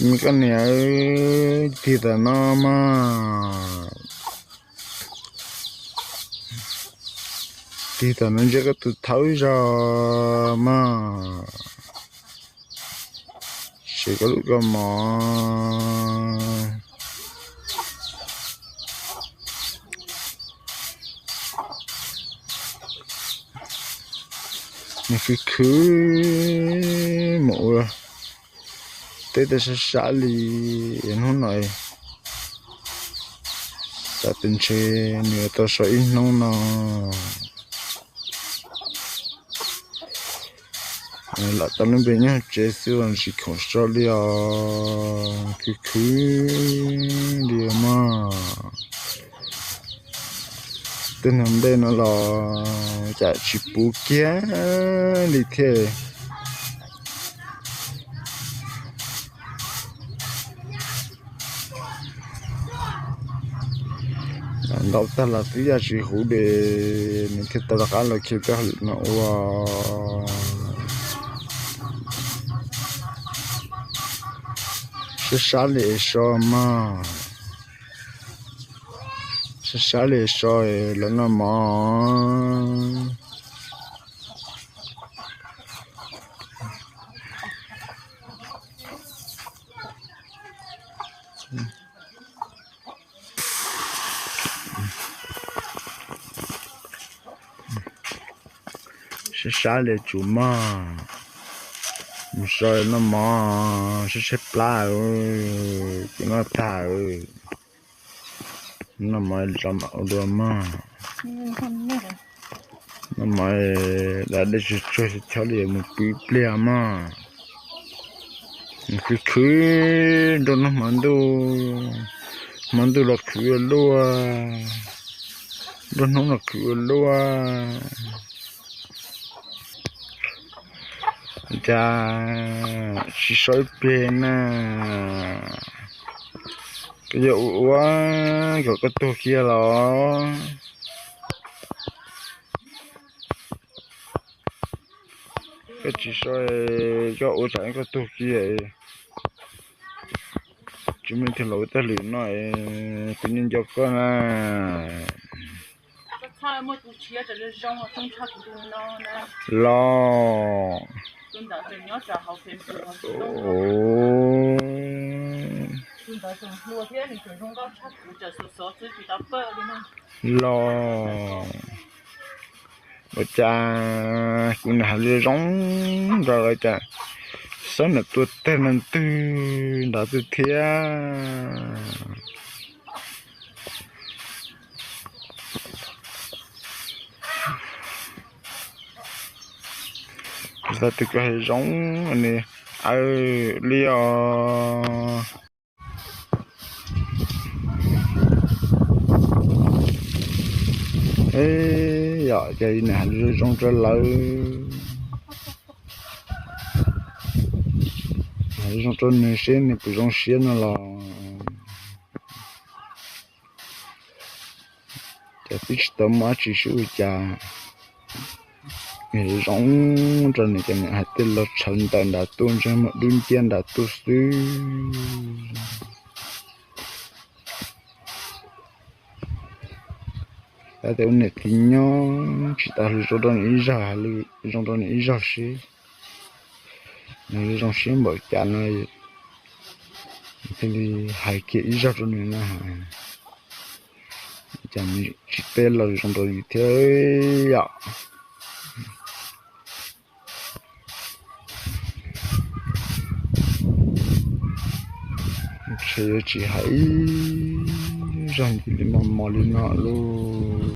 Koj niam, tig tom no mas, tig tom no ntsia koj tus thaub zog mas, sev koj lub kaus mom. Nws khwv khwv mus ua teb tau sab sab li. Hnub no tas tes ntshe nws yuav tau so ib hnub no. Lam tau lub npe nyob tsev xwb los tsis khoom so li os, khwv khwv li mog. Tej no ntej no los cas tsis puv kiag li thiab. Ntau tag los twb yog tsis huv de, nws thiaj tau rov qab los khi peb hauj lwm no ua. Sab sab li es so mog, sab sab li es so los noj mov. Sab sab li tsum mog, mus so noj mov, sab sab plab, kuv noj tag. Noj mov tso mam ua dua mog. Noj mov da dej tsuag tsuag chob li mus pw ib pliag mog. Khwv khwv nrog noj hmo ntuj, hmo ntuj los khwv ua luaj, nrog hnub los khwv ua luaj. Cas tsis so ib pliag na, koj yuav ua ua kom koj tuag kiag los? Koj tsis so, koj ua tsam koj tuag kiag. Tsis muaj leej twg los ua tej lwm no, kuv nco nco koj na. Los. Los. Ua cas kuv niam hais lus zoo nrog lawv cas, xob niam tua tag no twg nrog twg thiab. Kuv xav tias koj hais zoo, nws aw li os. Yom, ces nws hais lus zoo rau lawv, hais lus zoo rau nws seb nws puas zoo siab no los. Ces twb tsis tau muaj dab tsi sub ua cas, zoo rau nws ces nws hais tej los tshawv ntawm nram tuaj ntshe muaj dub nciab nram tuaj xwb. Tab tes ua niam txiv nyob tsis tau hais lus zoo rau nws ib zaug, hais lus zoo rau nws ib zaug seb nws zoo siab npaum cas no, thiaj li hais kiag ib zaug rau nws na. Cas nws tsis teb los zoo rau yus thiab yom. Ntshe yuav tsis hais ib zaug ntxiv li mos mos li no lauj.